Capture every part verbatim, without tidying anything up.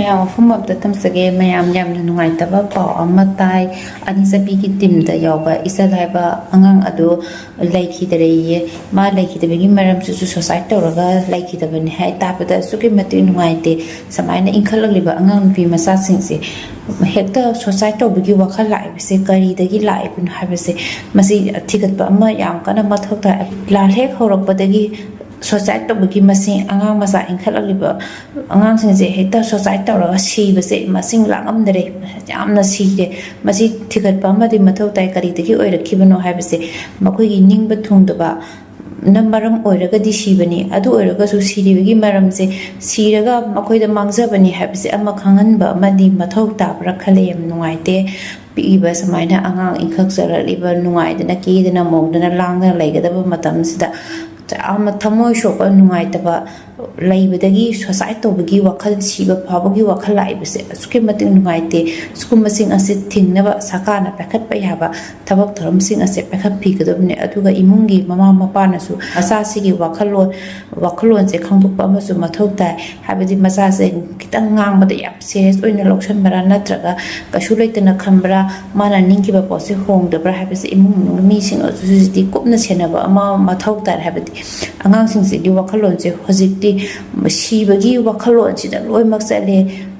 ꯃꯌꯥꯝ ꯋꯥꯐꯝ ꯑꯝꯇ ꯊꯝꯖꯒꯦ꯫ ꯃꯌꯥꯝ ꯌꯥꯝꯅ ꯅꯨꯡꯉꯥꯏꯇꯕ ꯄꯥꯎ ꯑꯃ ꯇꯥꯏ꯫ ꯑꯅꯤꯆꯠꯄꯤꯒꯤ ꯇꯤꯝꯗ ꯌꯥꯎꯕ ꯏꯆꯜ ꯍꯥꯏꯕ ꯑꯉꯥꯡ ꯑꯗꯨ ꯂꯩꯈꯤꯗꯔꯦꯌꯦ꯫ ꯃꯥ ꯂꯩꯈꯤꯗꯕꯒꯤ ꯃꯔꯝꯁꯤꯁꯨ ꯁꯨꯁꯥꯏꯠ ꯇꯧꯔꯒ ꯂꯩꯈꯤꯗꯕꯅꯤ ꯍꯥꯏ꯫ ꯇꯥꯕꯗ ꯑꯁꯨꯛꯀꯤ ꯃꯇꯤꯛ ꯅꯨꯡꯉꯥꯏꯇꯦ꯫ ꯁꯨꯃꯥꯏꯅ ꯏꯟꯈꯠꯂꯛꯂꯤꯕ ꯑꯉꯥꯡ ꯅꯨꯄꯤ ꯃꯆꯥꯁꯤꯡꯁꯦ ꯍꯦꯛꯇ ꯁꯨꯁꯥꯏꯠ ꯇꯧꯕꯒꯤ ꯋꯥꯈꯜ ꯂꯥꯛꯏꯕꯁꯦ ꯀꯔꯤꯗꯒꯤ ꯂꯥꯛꯏꯕꯅꯣ ꯍꯥꯏꯕꯁꯦ, ꯃꯁꯤ ꯊꯤꯒꯠꯄ ꯑꯃ ꯌꯥꯝ ꯀꯟꯅ ꯃꯊꯧ ꯇꯥꯏ꯫ ꯂꯥꯜ ꯍꯦꯛ ꯍꯧꯔꯛꯄꯗꯒꯤ ꯁꯨꯁꯥꯏꯠ ꯇꯧꯕꯒꯤ ꯃꯁꯤꯡ, ꯑꯉꯥꯡ ꯃꯆꯥ ꯏꯟꯈꯠꯂꯛꯂꯤꯕ ꯑꯉꯥꯡꯁꯤꯡꯁꯦ ꯍꯦꯛꯇ ꯁꯨꯁꯥꯏꯠ ꯇꯧꯔꯒ ꯁꯤꯕꯁꯦ ꯃꯁꯤꯡ ꯂꯥꯛꯉꯝꯗꯔꯦ꯫ ꯌꯥꯝꯅ ꯁꯤꯔꯦ꯫ ꯃꯁꯤ ꯊꯤꯒꯠꯄ ꯑꯃꯗꯤ ꯃꯊꯧ ꯇꯥꯏ꯫ ꯀꯔꯤꯗꯒꯤ ꯑꯣꯏꯔꯛꯈꯤꯕꯅꯣ ꯍꯥꯏꯕꯁꯦ, ꯃꯈꯣꯏꯒꯤ ꯅꯤꯡꯕ ꯊꯨꯡꯗꯕ ꯅ ꯃꯔꯝ ꯑꯣꯏꯔꯒꯗꯤ ꯁꯤꯕꯅꯤ꯫ ꯑꯗꯨ ꯑꯣꯏꯔꯒꯁꯨ ꯁꯤꯔꯤꯕꯒꯤ ꯃꯔꯝꯁꯦ, ꯁꯤꯔꯒ ꯃꯈꯣꯏꯗ ꯃꯥꯡꯖꯕꯅꯤ ꯍꯥꯏꯕꯁꯦ ꯑꯃ ꯈꯪꯍꯟꯕ ꯑꯃꯗꯤ ꯃꯊꯧ ꯇꯥꯕ꯭ꯔꯥ ꯈꯜꯂꯦ꯫ ꯌꯥꯝ ꯅꯨꯡꯉꯥꯏꯇꯦ꯫ ꯄꯤꯛꯏꯕ ꯁꯨꯃꯥꯏꯅ ꯑꯉꯥꯡ ꯏꯟꯈꯠꯆꯔꯛꯂꯤꯕ, ꯅꯨꯡꯉꯥꯏꯗꯅ ꯀꯦꯗꯅ ꯃꯧꯗꯅ ꯂꯥꯡꯗꯅ ꯂꯩꯒꯗꯕ ꯃꯇꯝꯁꯤꯗ ꯌꯥꯝꯅ ꯊꯃꯣꯏ ꯁꯣꯛꯄ, ꯅꯨꯡꯉꯥꯏꯇꯕ ꯂꯩꯕꯗꯒꯤ ꯁꯨꯁꯥꯏꯠ ꯇꯧꯕꯒꯤ ꯋꯥꯈꯜ, ꯁꯤꯕ ꯐꯥꯎꯕꯒꯤ ꯋꯥꯈꯜ ꯂꯥꯛꯏꯕꯁꯦ ꯑꯁꯨꯛꯀꯤ ꯃꯇꯤꯛ ꯅꯨꯡꯉꯥꯏꯇꯦ꯫ ꯁꯤꯒꯨꯝꯕꯁꯤꯡ ꯑꯁꯤ ꯊꯤꯡꯅꯕ ꯁꯔꯀꯥꯔꯅ ꯄꯥꯏꯈꯠꯄ ꯌꯥꯕ ꯊꯕꯛ ꯊꯧꯔꯝꯁꯤꯡ ꯑꯁꯦ ꯄꯥꯏꯈꯠꯄꯤꯒꯗꯕꯅꯤ꯫ ꯑꯗꯨꯒ ꯏꯃꯨꯡꯒꯤ ꯃꯃꯥ ꯃꯄꯥꯅꯁꯨ ꯃꯆꯥꯁꯤꯒꯤ ꯋꯥꯈꯜꯂꯣꯟ, ꯋꯥꯈꯜꯂꯣꯟꯁꯦ ꯈꯪꯗꯣꯛꯄ ꯑꯃꯁꯨ ꯃꯊꯧ ꯇꯥꯏ꯫ ꯍꯥꯏꯕꯗꯤ ꯃꯆꯥꯁꯦ ꯈꯤꯇꯪ ꯉꯥꯡꯕꯗ ꯌꯥꯝ ꯁꯦꯔꯤꯌꯁ ꯑꯣꯏꯅ ꯂꯧꯁꯟꯕ꯭ꯔꯥ, ꯅꯠꯇ꯭ꯔꯒ ꯀꯩꯁꯨ ꯂꯩꯇꯅ ꯈꯟꯕ꯭ꯔꯥ, ꯃꯥꯅ ꯅꯤꯡꯈꯤꯕ ꯄꯣꯠꯁꯦ ꯍꯣꯡꯗꯕ꯭ꯔꯥ ꯍꯥꯏꯕꯁꯦ ꯏꯃꯨꯡ ꯃꯅꯨꯡꯒꯤ ꯃꯤꯁꯤꯡ ꯑꯗꯨꯁꯨ ꯀꯨꯞꯅ ꯁꯦꯟꯅꯕ ꯑꯃ ꯃꯊꯧ ꯇꯥꯏ꯫ ꯍꯥꯏꯕꯗꯤ ꯑꯉꯥꯡꯁꯤꯡꯁꯤꯒꯤ ꯋꯥꯈꯜꯂꯣꯟꯁꯦ ꯍꯧꯖꯤꯛꯇꯤ ꯁꯤꯕꯒꯤ ꯋꯥꯈꯜꯂꯣꯟꯁꯤꯗ ꯂꯣꯏꯅꯃꯛ ꯆꯠꯂꯦ꯫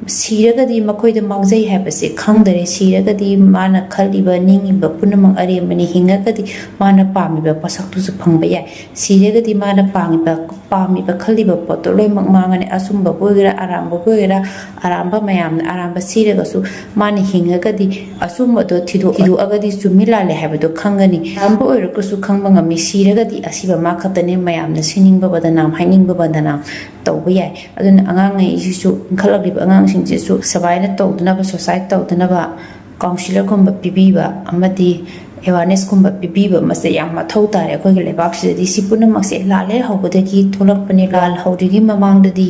ꯁꯤꯔꯒꯗꯤ ꯃꯈꯣꯏꯗ ꯃꯥꯡꯖꯩ ꯍꯥꯏꯕꯁꯦ ꯈꯪꯗꯔꯦ꯫ ꯁꯤꯔꯒꯗꯤ ꯃꯥꯅ ꯈꯜꯂꯤꯕ, ꯅꯤꯡꯉꯤꯕ ꯄꯨꯝꯅꯃꯛ ꯑꯔꯦꯝꯕꯅꯤ꯫ ꯍꯤꯡꯉꯒꯗꯤ ꯃꯥꯅ ꯄꯥꯝꯃꯤꯕ ꯄꯣꯠꯁꯛꯇꯨꯁꯨ ꯐꯪꯕ ꯌꯥꯏ꯫ ꯁꯤꯔꯒꯗꯤ ꯃꯥꯅ ꯄꯥꯝꯃꯤꯕ, ꯄꯥꯝꯃꯤꯕ ꯈꯜꯂꯤꯕ ꯄꯣꯠꯇꯣ ꯂꯣꯏꯅꯃꯛ ꯃꯥꯡꯉꯅꯤ꯫ ꯑꯆꯨꯝꯕꯕꯨ ꯑꯣꯏꯒꯦꯔꯥ, ꯑꯔꯥꯟꯕꯕꯨ ꯑꯣꯏꯒꯦꯔꯥ, ꯑꯔꯥꯟꯕ ꯃꯌꯥꯝꯅ ꯑꯔꯥꯟꯕ ꯁꯤꯔꯒꯁꯨ ꯃꯥꯅ ꯍꯤꯡꯉꯒꯗꯤ ꯑꯆꯨꯝꯕꯗꯣ ꯊꯤꯗꯣꯛ-, ꯊꯤꯗꯣꯛꯑꯒꯗꯤ ꯆꯨꯝꯃꯤ ꯂꯥꯜꯂꯤ ꯍꯥꯏꯕꯗꯣ ꯈꯪꯒꯅꯤ꯫ ꯑꯔꯥꯟꯕ ꯑꯣꯏꯔꯒꯁꯨ ꯈꯪꯕ ꯉꯝꯃꯤ꯫ ꯁꯤꯔꯒꯗꯤ ꯑꯁꯤꯕ ꯃꯥ ꯈꯛꯇꯅꯤ꯫ ꯃꯌꯥꯝꯅ ꯁꯤꯅꯤꯡꯕ ꯕꯗꯅꯥꯝ, ꯍꯥꯏꯅꯤꯡꯕ ꯕꯗꯅꯥꯝ ꯇꯧꯕ ꯌꯥꯏ꯫ ꯑꯗꯨꯅ ꯑꯉꯥꯡꯉꯩꯁꯤꯁꯨ, ꯏꯟꯈꯠꯂꯛꯂꯤꯕ ꯑꯉꯥꯡꯁꯤꯡꯁꯤꯁꯨ ꯁꯨꯃꯥꯏꯅ ꯇꯧꯗꯅꯕ, ꯁꯨꯁꯥꯏꯠ ꯇꯧꯗꯅꯕ ꯀꯥꯎꯟꯁꯤꯂꯔꯒꯨꯝꯕ ꯄꯤꯕꯤꯕ ꯑꯃꯗꯤ ꯑꯦꯋꯥꯔꯅꯦꯁꯀꯨꯝꯕ ꯄꯤꯕꯤꯕ, ꯃꯁꯦ ꯌꯥꯝ ꯃꯊꯧ ꯇꯥꯔꯦ ꯑꯩꯈꯣꯏꯒꯤ ꯂꯩꯕꯥꯛꯁꯤꯗꯗꯤ꯫ ꯁꯤ ꯄꯨꯝꯅꯃꯛꯁꯦ ꯂꯥꯜ ꯍꯦꯛ ꯍꯧꯕꯗꯒꯤ ꯊꯣꯛꯂꯛꯄꯅꯦ꯫ ꯂꯥꯜ ꯍꯧꯗ꯭ꯔꯤꯉꯩ ꯃꯃꯥꯡꯗꯗꯤ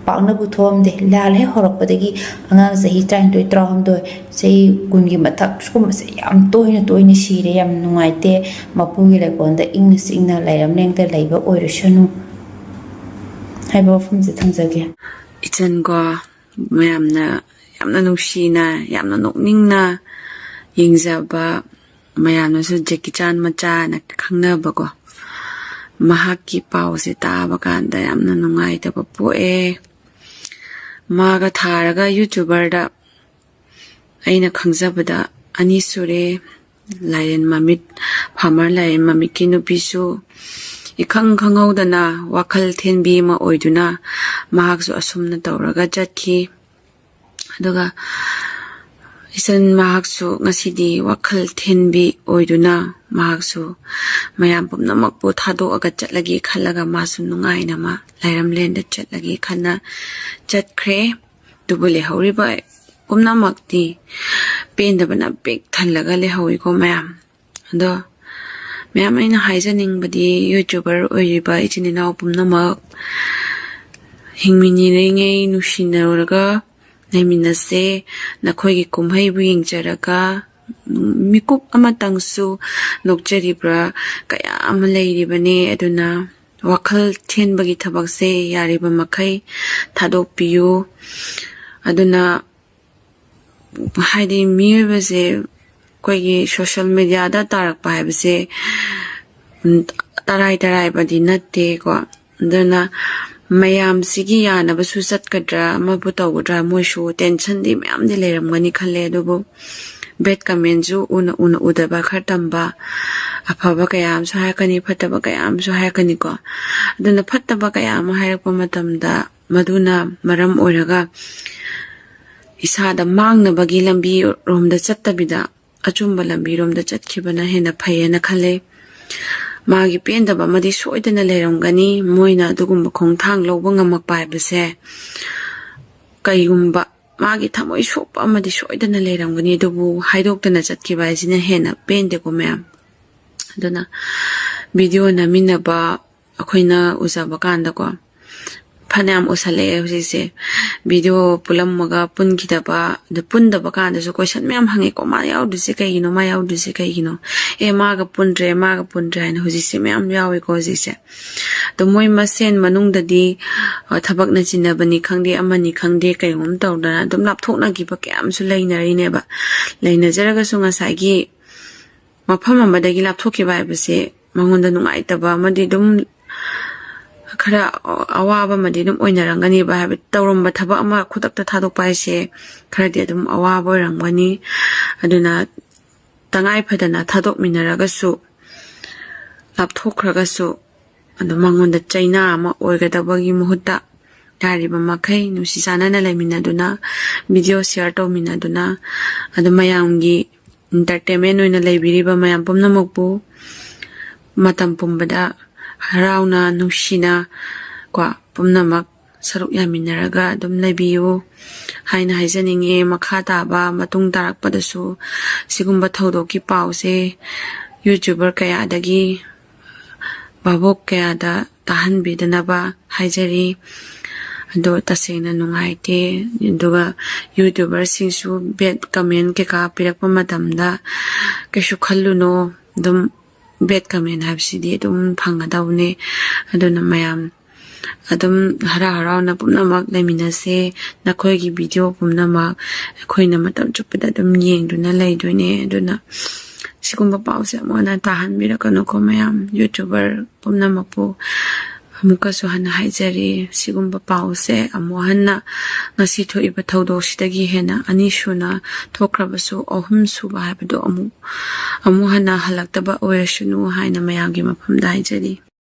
ꯄꯥꯛꯅꯕꯨ ꯊꯣꯛꯑꯝꯗꯦ꯫ ꯂꯥꯜ ꯍꯦꯛ ꯍꯧꯔꯛꯄꯗꯒꯤ ꯑꯉꯥꯡ ꯆꯍꯤ ꯇꯔꯥꯅꯤꯊꯣꯏ, ꯇꯔꯥꯍꯨꯝꯗꯣꯏ, ꯆꯍꯤ ꯀꯨꯟꯒꯤ ꯃꯊꯛ ꯁꯤꯒꯨꯝꯕꯁꯦ ꯌꯥꯝ ꯇꯣꯏꯅ ꯇꯣꯏꯅ ꯁꯤꯔꯦ꯫ ꯌꯥꯝ ꯅꯨꯡꯉꯥꯏꯇꯦ꯫ ꯃꯄꯨꯒꯤ ꯂꯩꯀꯣꯜꯗ ꯏꯪꯅ ꯆꯤꯛꯅ ꯂꯩꯔꯝꯂꯦꯡꯗ ꯂꯩꯕ ꯑꯣꯏꯔꯁꯅꯨ ꯍꯥꯏꯕ ꯋꯥꯐꯝꯁꯦ ꯊꯝꯖꯒꯦ꯫ ꯏꯆꯟꯀꯣ, ꯃꯌꯥꯝꯅ ꯌꯥꯝꯅ ꯅꯨꯡꯁꯤꯅ, ꯌꯥꯝꯅ ꯅꯣꯛꯅꯤꯡꯅ ꯌꯦꯡꯖꯕ, ꯃꯌꯥꯝꯅꯁꯨ ꯖꯦꯀꯤ ꯆꯥꯟ ꯃꯆꯥꯅ ꯈꯪꯅꯕꯀꯣ, ꯃꯍꯥꯛꯀꯤ ꯄꯥꯎꯁꯦ ꯇꯥꯕ ꯀꯥꯟꯗ ꯌꯥꯝꯅ ꯅꯨꯡꯉꯥꯏꯇꯕ ꯄꯣꯛꯑꯦ꯫ ꯃꯥꯒ ꯊꯥꯔꯒ YouTuberꯗ ꯑꯩꯅ ꯈꯪꯖꯕꯗ ꯑꯅꯤ ꯁꯨꯔꯦ꯫ ꯂꯥꯏꯔꯦꯟ ꯃꯃꯤꯠ, farmer ꯂꯥꯏꯔꯦꯟ ꯃꯃꯤꯠꯀꯤ ꯅꯨꯄꯤꯁꯨ ꯏꯈꯪ ꯈꯪꯍꯧꯗꯅ ꯋꯥꯈꯜ ꯊꯦꯟꯕꯤ ꯑꯃ ꯑꯣꯏꯗꯨꯅ ꯃꯍꯥꯛꯁꯨ ꯑꯁꯨꯝꯅ ꯇꯧꯔꯒ ꯆꯠꯈꯤ꯫ ꯑꯗꯨꯒ ꯏꯆꯟ ꯃꯍꯥꯛꯁꯨ ꯉꯁꯤꯗꯤ ꯋꯥꯈꯜ ꯊꯦꯟꯕꯤ ꯑꯣꯏꯗꯨꯅ ꯃꯍꯥꯛꯁꯨ ꯃꯌꯥꯝ ꯄꯨꯝꯅꯃꯛꯄꯨ ꯊꯥꯗꯣꯛꯑꯒ ꯆꯠꯂꯒꯦ ꯈꯜꯂꯒ ꯃꯥꯁꯨ ꯅꯨꯡꯉꯥꯏꯅ ꯃꯥ ꯂꯥꯏꯔꯝꯂꯦꯟꯗ ꯆꯠꯂꯒꯦ ꯈꯟꯅ ꯆꯠꯈ꯭ꯔꯦ꯫ ꯑꯗꯨꯕꯨ ꯂꯩꯍꯧꯔꯤꯕ ꯄꯨꯝꯅꯃꯛꯇꯤ ꯄꯦꯟꯗꯕꯅ ꯄꯤꯛ ꯊꯜꯂꯒ ꯂꯩꯍꯧꯋꯤꯀꯣ ꯃꯌꯥꯝ꯫ ꯑꯗꯣ ꯃꯌꯥꯝ, ꯑꯩꯅ ꯍꯥꯏꯖꯅꯤꯡꯕꯗꯤ YouTuber ꯑꯣꯏꯔꯤꯕ ꯏꯆꯤꯟ ꯏꯅꯥꯎ ꯄꯨꯝꯅꯃꯛ ꯍꯤꯡꯃꯤꯟꯅꯔꯤꯉꯩ ꯅꯨꯡꯁꯤꯅꯔꯒ ꯂꯩꯃꯤꯟꯅꯁꯦ꯫ ꯅꯈꯣꯏꯒꯤ ꯀꯨꯝꯍꯩꯕꯨ ꯌꯦꯡꯖꯔꯒ ꯃꯤꯀꯨꯞ ꯑꯃꯇꯪꯁꯨ ꯅꯣꯛꯆꯔꯤꯕ꯭ꯔꯥ ꯀꯌꯥ ꯑꯃ ꯂꯩꯔꯤꯕꯅꯦ꯫ ꯑꯗꯨꯅ ꯋꯥꯈꯜ ꯊꯦꯟꯕꯒꯤ ꯊꯕꯛꯁꯦ ꯌꯥꯔꯤꯕ ꯃꯈꯩ ꯊꯥꯗꯣꯛꯄꯤꯌꯨ꯫ ꯑꯗꯨꯅ ꯍꯥꯏꯗꯤ ꯃꯤꯑꯣꯏꯕꯁꯦ ꯑꯩꯈꯣꯏꯒꯤ social mediaꯗ ꯇꯥꯔꯛꯄ ꯍꯥꯏꯕꯁꯦ, ꯎꯝ, ꯇꯔꯥꯏ ꯇꯔꯥꯏꯕꯗꯤ ꯅꯠꯇꯦꯀꯣ꯫ ꯑꯗꯨꯅ ꯃꯌꯥꯝꯁꯤꯒꯤ ꯌꯥꯅꯕꯁꯨ ꯆꯠꯀꯗ꯭ꯔꯥ, ꯑꯃꯕꯨ ꯇꯧꯒꯗ꯭ꯔꯥ, ꯃꯣꯏꯁꯨ tensionꯗꯤ ꯃꯌꯥꯝꯗꯤ ꯂꯩꯔꯝꯒꯅꯤ ꯈꯜꯂꯦ꯫ ꯑꯗꯨꯕꯨ bad commentꯁꯨ ꯎꯅ ꯎꯅ ꯎꯗꯕ ꯈꯔ ꯇꯝꯕ, ꯑꯐꯕ ꯀꯌꯥ ꯑꯃꯁꯨ ꯍꯥꯏꯔꯛꯀꯅꯤ, ꯐꯠꯇꯕ ꯀꯌꯥ ꯑꯃꯁꯨ ꯍꯥꯏꯔꯛꯀꯅꯤꯀꯣ꯫ ꯑꯗꯨꯅ ꯐꯠꯇꯕ ꯀꯌꯥ ꯑꯃ ꯍꯥꯏꯔꯛꯄ ꯃꯇꯝꯗ ꯃꯗꯨꯅ ꯃꯔꯝ ꯑꯣꯏꯔꯒ ꯏꯁꯥꯗ ꯃꯥꯡꯅꯕꯒꯤ ꯂꯝꯕꯤꯔꯣꯝꯗ ꯆꯠꯇꯕꯤꯗ ꯑꯆꯨꯝꯕ ꯂꯝꯕꯤꯔꯣꯝꯗ ꯆꯠꯈꯤꯕꯅ ꯍꯦꯟꯅ ꯐꯩꯌꯦꯅ ꯈꯜꯂꯦ꯫ ꯃꯥꯒꯤ ꯄꯦꯟꯗꯕ ꯑꯃꯗꯤ ꯁꯣꯏꯗꯅ ꯂꯩꯔꯝꯒꯅꯤ꯫ ꯃꯣꯏꯅ ꯑꯗꯨꯒꯨꯝꯕ ꯈꯣꯡꯊꯥꯡ ꯂꯧꯕ ꯉꯝꯃꯛꯄ ꯍꯥꯏꯕꯁꯦ ꯀꯩꯒꯨꯝꯕ ꯃꯥꯒꯤ ꯊꯃꯣꯏ ꯁꯣꯛꯄ ꯑꯃꯗꯤ ꯁꯣꯏꯗꯅ ꯂꯩꯔꯝꯒꯅꯤ꯫ ꯑꯗꯨꯕꯨ ꯍꯥꯏꯗꯣꯛꯇꯅ ꯆꯠꯈꯤꯕ ꯍꯥꯏꯁꯤꯅ ꯍꯦꯟꯅ ꯄꯦꯟꯗꯦꯀꯣ ꯃꯌꯥꯝ꯫ ꯑꯗꯨꯅ video ꯅꯝꯃꯤꯟꯅꯕ ꯑꯩꯈꯣꯏꯅ ꯎꯖꯕ ꯀꯥꯟꯗꯀꯣ, ꯐꯅꯌꯥꯝ ꯎꯁꯜꯂꯛꯑꯦ ꯍꯧꯖꯤꯛꯁꯦ꯫ ꯚꯤꯗꯤꯑꯣ ꯄꯨꯜꯂꯝꯃꯒ ꯄꯨꯟꯈꯤꯗꯕ, ꯑꯗꯨ ꯄꯨꯟꯗꯕ ꯀꯥꯟꯗꯁꯨ ꯀꯣꯏꯁꯟ ꯃꯌꯥꯝ ꯍꯪꯉꯦꯀꯣ, "ꯃꯥ ꯌꯥꯎꯗ꯭ꯔꯤꯁꯦ ꯀꯩꯒꯤꯅꯣ? ꯃꯥ ꯌꯥꯎꯗ꯭ꯔꯤꯁꯦ ꯀꯩꯒꯤꯅꯣ? ꯑꯦ, ꯃꯥꯒ ꯄꯨꯟꯗ꯭ꯔꯦ, ꯃꯥꯒ ꯄꯨꯟꯗ꯭ꯔꯦ" ꯍꯥꯏꯅ ꯍꯧꯖꯤꯛꯁꯦ ꯃꯌꯥꯝ ꯌꯥꯎꯋꯦꯀꯣ ꯍꯧꯖꯤꯛꯁꯦ꯫ ꯑꯗꯣ ꯃꯣꯏ ꯃꯁꯦꯟ ꯃꯅꯨꯡꯗꯗꯤ, ꯑ, ꯊꯕꯛꯅ ꯆꯤꯟꯅꯕꯅꯤ ꯈꯪꯗꯦ, ꯑꯃꯅꯤ ꯈꯪꯗꯦ, ꯀꯩꯒꯨꯝꯕ ꯇꯧꯗꯅ ꯑꯗꯨꯝ ꯂꯥꯞꯊꯣꯛꯅꯈꯤꯕ ꯀꯌꯥ ꯑꯃꯁꯨ ꯂꯩꯅꯔꯤꯅꯦꯕ꯫ ꯂꯩꯅꯖꯔꯒꯁꯨ ꯉꯁꯥꯏꯒꯤ ꯃꯐꯝ ꯑꯃꯗꯒꯤ ꯂꯥꯞꯊꯣꯛꯈꯤꯕ ꯍꯥꯏꯕꯁꯦ ꯃꯉꯣꯟꯗ ꯅꯨꯡꯉꯥꯏꯇꯕ ꯑꯃꯗꯤ ꯑꯗꯨꯝ, ꯈꯔ ꯑꯋꯥꯕ ꯑꯃꯗꯤ ꯑꯗꯨꯝ ꯑꯣꯏꯅꯔꯝꯒꯅꯦꯕ꯫ ꯍꯥꯏꯕꯗꯤ ꯇꯧꯔꯝꯕ ꯊꯕꯛ ꯑꯃ ꯈꯨꯗꯛꯇ ꯊꯥꯗꯣꯛꯄ ꯍꯥꯏꯁꯦ ꯈꯔꯗꯤ ꯑꯗꯨꯝ ꯑꯋꯥꯕ ꯑꯣꯏꯔꯝꯒꯅꯤ꯫ ꯑꯗꯨꯅ ꯇꯉꯥꯏ ꯐꯗꯅ ꯊꯥꯗꯣꯛꯃꯤꯟꯅꯔꯒꯁꯨ, ꯂꯥꯞꯊꯣꯛꯈ꯭ꯔꯒꯁꯨ, ꯑꯗꯨꯝ ꯃꯉꯣꯟꯗ ꯆꯩꯅꯥ ꯑꯃ ꯑꯣꯏꯒꯗꯕꯒꯤ ꯃꯍꯨꯠꯇ, ꯌꯥꯔꯤꯕ ꯃꯈꯩ ꯅꯨꯡꯁꯤ ꯆꯥꯟꯅꯅ ꯂꯩꯃꯤꯟꯅꯗꯨꯅ, ꯚꯤꯗꯤꯑꯣ ꯁꯤꯌꯔ ꯇꯧꯃꯤꯟꯅꯗꯨꯅ, ꯑꯗꯨꯝ ꯃꯌꯥꯝꯒꯤ ꯏꯟꯇꯔꯇꯦꯟꯃꯦꯟ ꯑꯣꯏꯅ ꯂꯩꯕꯤꯔꯤꯕ ꯃꯌꯥꯝ ꯄꯨꯝꯅꯃꯛꯄꯨ ꯃꯇꯝ ꯄꯨꯝꯕꯗ ꯍꯔꯥꯎꯅ, ꯅꯨꯡꯁꯤꯅ ꯀꯣ, ꯄꯨꯝꯅꯃꯛ ꯁꯔꯨꯛ ꯌꯥꯃꯤꯟꯅꯔꯒ ꯑꯗꯨꯝ ꯂꯩꯕꯤꯌꯨ ꯍꯥꯏꯅ ꯍꯥꯏꯖꯅꯤꯡꯉꯦ꯫ ꯃꯈꯥ ꯇꯥꯕ ꯃꯇꯨꯡ ꯇꯥꯔꯛꯄꯗꯁꯨ ꯁꯤꯒꯨꯝꯕ ꯊꯧꯗꯣꯛꯀꯤ ꯄꯥꯎꯁꯦ ꯌꯨꯇ꯭ꯌꯨꯕꯔ ꯀꯌꯥꯗꯒꯤ, ꯚꯥꯕꯣꯛ ꯀꯌꯥꯗ ꯇꯥꯍꯟꯕꯤꯗꯅꯕ ꯍꯥꯏꯖꯔꯤ꯫ ꯑꯗꯣ ꯇꯁꯦꯡꯅ ꯅꯨꯡꯉꯥꯏꯇꯦ꯫ ꯑꯗꯨꯒ ꯌꯨꯇ꯭ꯌꯨꯕꯔꯁꯤꯡꯁꯨ ꯕꯦꯗ ꯀꯃꯦꯟ ꯀꯩꯀꯥ ꯄꯤꯔꯛꯄ ꯃꯇꯝꯗ ꯀꯩꯁꯨ ꯈꯜꯂꯨꯅꯣ꯫ ꯑꯗꯨꯝ ꯕꯦꯗ ꯀꯃꯦꯟ ꯍꯥꯏꯕꯁꯤꯗꯤ ꯑꯗꯨꯝ ꯐꯪꯒꯗꯧꯕꯅꯦ꯫ ꯑꯗꯨꯅ ꯃꯌꯥꯝ ꯑꯗꯨꯝ ꯍꯔꯥꯎ ꯍꯔꯥꯎꯅ ꯄꯨꯝꯅꯃꯛ ꯂꯩꯃꯤꯟꯅꯁꯦ꯫ ꯅꯈꯣꯏꯒꯤ ꯚꯤꯗꯤꯑꯣ ꯄꯨꯝꯅꯃꯛ ꯑꯩꯈꯣꯏꯅ ꯃꯇꯝ ꯆꯨꯞꯄꯗ ꯑꯗꯨꯝ ꯌꯦꯡꯗꯨꯅ ꯂꯩꯗꯣꯏꯅꯦ꯫ ꯑꯗꯨꯅ ꯁꯤꯒꯨꯝꯕ ꯄꯥꯎꯁꯦ ꯑꯃꯨꯛ ꯍꯟꯅ ꯇꯥꯍꯟꯕꯤꯔꯛꯀꯅꯨꯀꯣ ꯃꯌꯥꯝ꯫ ꯌꯨꯇ꯭ꯌꯨꯕꯔ ꯄꯨꯝꯅꯃꯛꯄꯨ ꯑꯃꯨꯛꯀꯁꯨ ꯍꯟꯅ ꯍꯥꯏꯖꯔꯤ, ꯁꯤꯒꯨꯝꯕ ꯄꯥꯎꯁꯦ ꯑꯃꯨꯛ ꯍꯟꯅ ꯉꯁꯤ ꯊꯣꯛꯏꯕ ꯊꯧꯗꯣꯛꯁꯤꯗꯒꯤ ꯍꯦꯟꯅ ꯑꯅꯤꯁꯨꯅ ꯊꯣꯛꯈ꯭ꯔꯕꯁꯨ, ꯑꯍꯨꯝꯁꯨꯕ ꯍꯥꯏꯕꯗꯣ ꯑꯃꯨꯛ, ꯑꯃꯨꯛ ꯍꯟꯅ ꯍꯜꯂꯛꯇꯕ ꯑꯣꯏꯔꯁꯅꯨ ꯍꯥꯏꯅ ꯃꯌꯥꯝꯒꯤ ꯃꯐꯝꯗ ꯍꯥꯏꯖꯔꯤ꯫